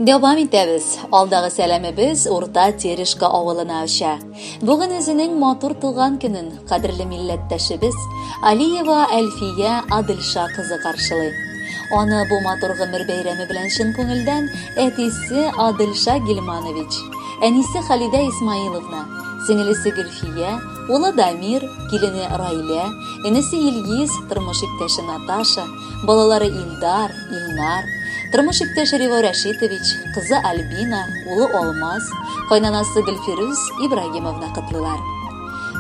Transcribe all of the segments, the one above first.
Дәвам итәбез. Алдагы сәламебез Урта Терешка авылына оча. Бүген үзенең матур туган көнен кадерле милләттәшебез Алиева Әлфия Адылша кызы каршылый. Аны бу матур гомер бәйрәме белән чын күңелдән әтисе Адылша Гильманович, әнисе Халидә Исмаиловна, сеңелесе Гөлфия, улы Дамир, килене Райлә, энесе Илгиз, тормыш иптәше Наташа, балалары Илдар, Илнар, тормыш иптәше Риво Рәшитович, кызы Альбина, улы Алмаз, кайнанасы Гөлфирүз Ибрагимовна котлыйлар.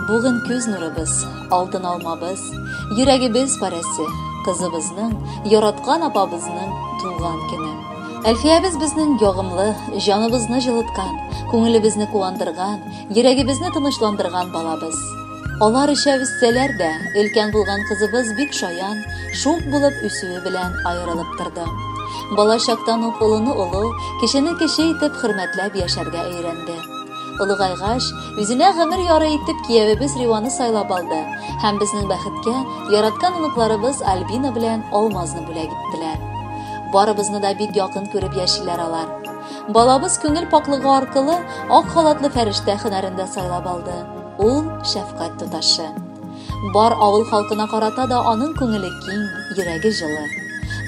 Бүген күз нурыбыз, алтын алмабыз, йөрәгебез парәсе, кызыбызның, яраткан апабызның туган көне. Әлфиябез безнең ягымлы, җаныбызны җылыткан, күңелебезне куандырган, йөрәгебезне тынычландырган балабыз. Алар өчәү үссәләр дә, өлкән булган кызыбыз бик шаян, шук булып үсүе белән аерылып торды. Бала чактан ук олыны олы, кечене кече итеп хөрмәтләп яшәргә өйрәнде. Олыгайгач, үзенә гомер яры итеп киявебез Риваны сайлап алды һәм безнең бәхеткә яраткан оныкларыбыз Альбина белән Алмазны бүләк иттеләр. Барыбызны да бик якын күреп яшиләр алар. Балабыз күңел пакълыгы аркылы ак халатлы фәрештә һөнәрен дә сайлап алды. Ул шәфкать туташы. Бар авыл халкына карата да аның күңеле киң, йөрәге җылы.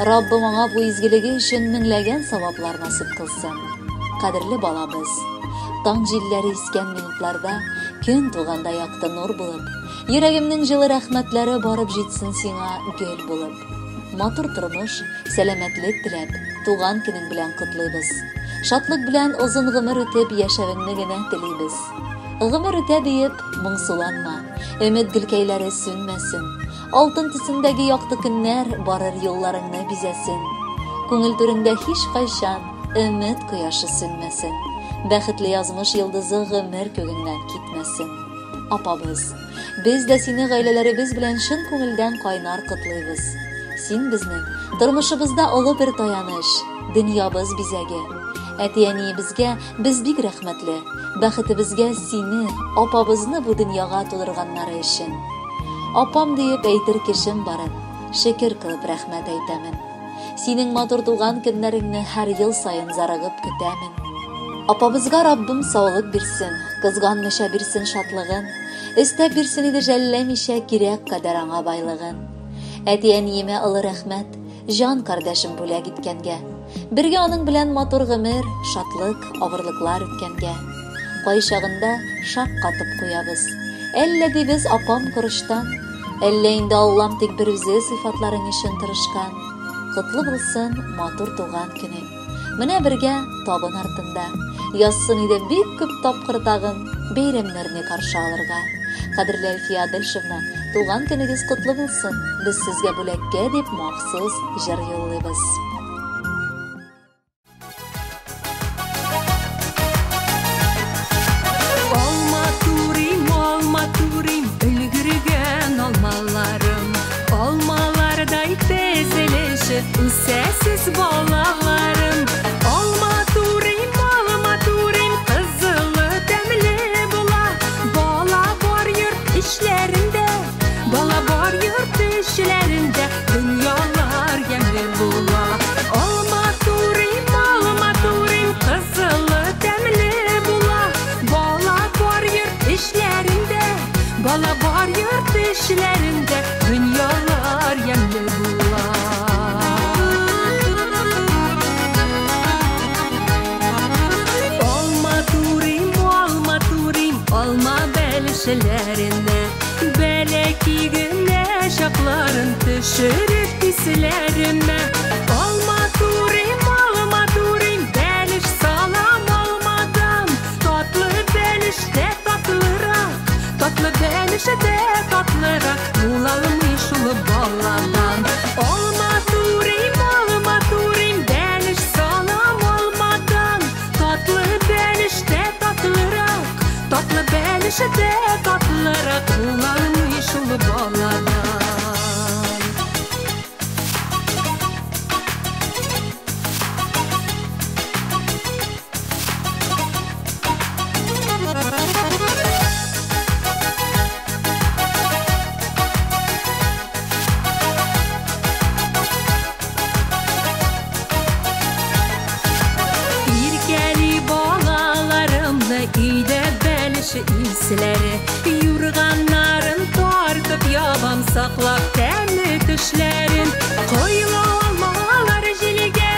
Раббым аңа бу изгелеге өчен меңләгән саваплар насыйп кылсын. Кадерле балабыз, таң җилләре искән минутларда, көн туганда якты нур булып, йөрәгемнең җылы рәхмәтләре барып җитсен сиңа гөл булып. Матур тормыш, сәламәтлек теләп, туган көнең белән котлыйбыз. Шатлык белән озын гомер үтеп яшәвеңне генә телибез. Гомер үтә диеп, моңсуланма, өмет гөлкәйләре сүнмәсен. Алтын төсендәге якты көннәр барыр юлларыңны бизәсен. Күңел түреңдә һич кайчан өмет кояшы сүнмәсен. Бәхетле язмыш йолдызы гомер күгеңнән китмәсен. Апабыз, без дә сине гаиләләребез белән чын күңелдән кайнар котлыйбыз. Син безнең тормышыбызда олы бер таяныч, дөньябыз бизәге. Әти-әниебезгә без бик рәхмәтле, бәхетебезгә сине, апабызны бу дөньяга тудырганнары өчен. Апам диеп әйтер кешем барын, шөкер кылып рәхмәт әйтәмен. Синең матур туган көннәреңне һәр ел саен зарыгып көтәмен. Апабызга Раббым саулык бирсен, кызганмыйча бирсен шатлыгын, өстәп бирсен иде жәлләмичә кирәк кадәр аңа байлыгын. Әти-әниемә олы рәхмәт, җан кардәшем бүләк иткәнгә. Бергә аның белән матур гомер, шатлык, авырлыклар үткәнгә. Кайчагында шак катып куябыз. Әллә дибез апам корычтан, әллә инде Аллам тик бер үзе сыйфатларың өчен тырышкан. Котлы булсын матур туган көнең. Менә бергә табын артында. Язсын иде бик күп тапкыр тагын бәйрәмнәрне каршы алырга. Кадерле Әлфия Адельшевна, туган көнегез котлы булсын. Без сезгә бүләккә дип махсус җыр юллыйбыз. Алма турыйм, алма турыйм, өлгергән алмаларым. Алмалардай тезелешеп үсәсез балаларым. Алма турыйм, алма турыйм, кызылы тәмле була. Бала бар йорт эшләрендә, бала бар йорт эшләрендә, дөньялар ямьле була. Алма турыйм, алма турыйм, кызылы тәмле була. Бала бар йорт эшләрендә, бала бар йорт эшләрендә, дөньялар ямьле була. Алма турыйм, алма турыйм, алма бәлешләренә, бәләкәй генә чакларын төшереп кисләремә. Алма турыйм, алма турыйм, бәлеш салам алмадан, татлы бәлеш тә татлырак, татлы бәлеш тә татлырак, булалмый шул баладан. Алма турыйм, алма турыйм, бәлеш салам алмадан, татлы бәлеш тә татлырак, татлы бәлеш тә татлырак, булалмый шул баладан. исләре. Юрганнарын тартып ябам, саклап тәмле төшләрен. Коела алмалар җилгә,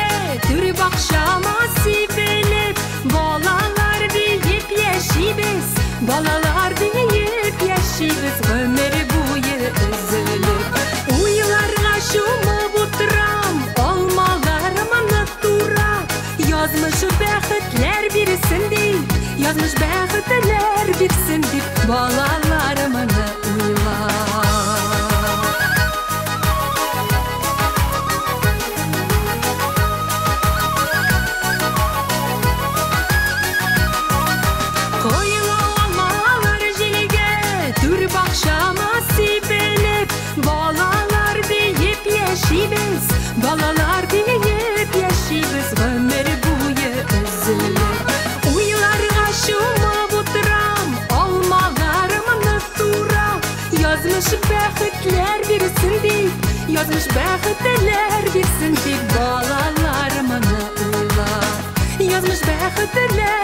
түр бакчама сибелеп, балалар биеп яшибез, балалар биеп яшибез, гомер буе өзелеп. Уйларга чумып утырам, алмаларымны турап, язмыш бәхетләр бирсен дип, язмыш бәхетләр бирсен дип, балаларымны уйлап. Коела алмалар җилгә, түр бакчама сибелеп, балалар биеп яшибез, балалар биеп яшибез, гомер буе өзелеп. Уйларга чумып утырам, алмаларымны турап, язмыш бәхетләр бирсен дип, язмыш бәхетләр бирсен дип, балаларымны уйлап. Язмыш бәхетләр